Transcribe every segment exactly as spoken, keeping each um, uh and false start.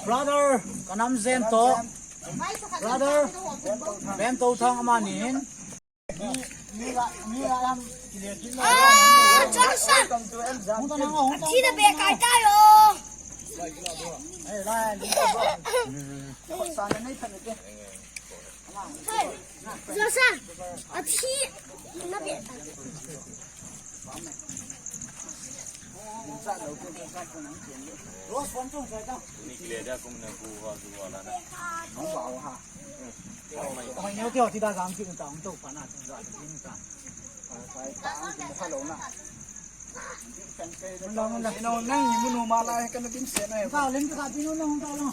Brother, kanam jen to. Brother, Bento Thang amani hin. Ah, Johnson. Hung ta nang, hung ta, athi na be kai tayo. Johnson, athi na be. Nang ni munu mala he kana din se na he. Ka len ka pinu nang ka lo.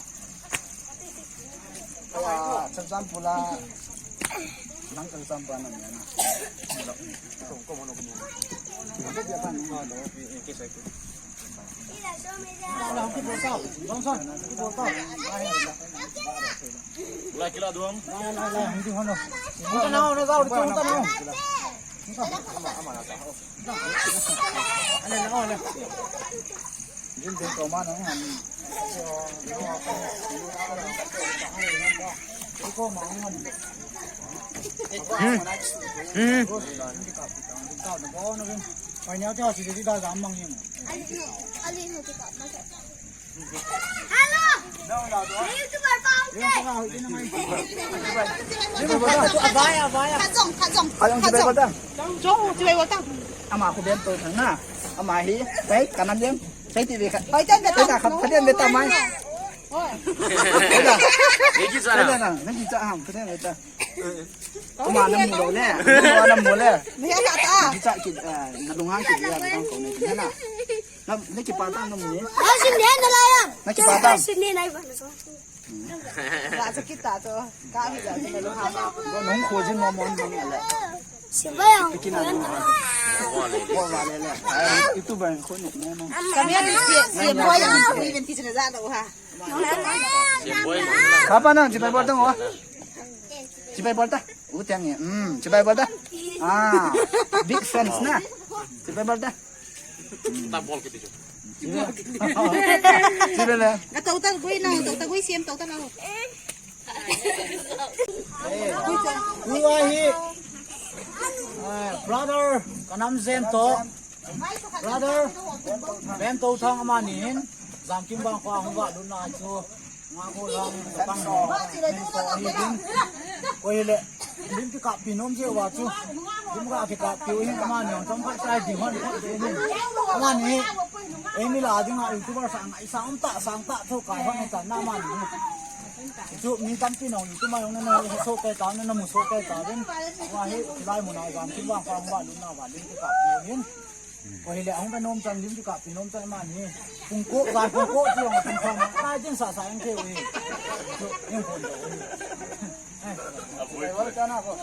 Awa, cham cham pula. Nang cham cham pa na na. Ko ko mo no ko. Ko dia pa nung lo. Ke sai ko. Lai kila duang. Lai lai lai. Hung ta na na ka hung ta na. Hello! YouTuber pa ang. Kajong, kajong. Kajong, kajong. Ama ko Bento Thang na. Ama hi, sai, kanam din. Sai ti be ka. Pai, pai, pai, pai, pai, pai, pai, mai. Pai da. Nang ki cha ham, pai da. Ama na mu lo le. Ama na mu le. Ni ha ta. Ki cha ki, na lung ha ki ya, na ko ne na. Na, na ki pa ta na mu. Na ki pa ta. Nung ko jin mo mo mo le. Simba yang. Piki na mo. Mo wa le le. Ai, itu ba ko ni mo mo. Kami ada si, si boy yang aku event teacher na da ha. Kapa na, chibai bol ta ngo. Chibai bol ta. U tiang ni. Hmm, chibai bol ta. Ah, big fans na. Chibai bol ta. Ta bol ke tu. Sila na. Ka tau ta gui na, tau ta gui siam tau ta na. Tua hi. Ah, brother, kanam jen to. Brother, Bento Thang amani hin. Jamkim vang kho hung va dun na chu. Nga ko lang tang. Ko hi le. Lim kikap pi nom jeh uva chu. Lim ka kikap pi u hin amani jong chomkhat sai ding hon kho ding hin. Amani. Eimi la dinga YouTuber sang, i sang ta, sang ta, tho kai hon ta na amani. Chu mi tampi nong YouTube ma jong na na so kai ta, na na mu so kai ta din. Wa hi lai mu na Jamkim vang kho hung va dun na va lim kikap pi u hin. Ko hi le ahung ve nom chan lim kikap pi nom chan amani. Pung ko, jan pung ko ti jong pung ko ma. Kai jin sa sa ang ke u hi. Chu, ang ko. Eh. Oi, wa ta na ko.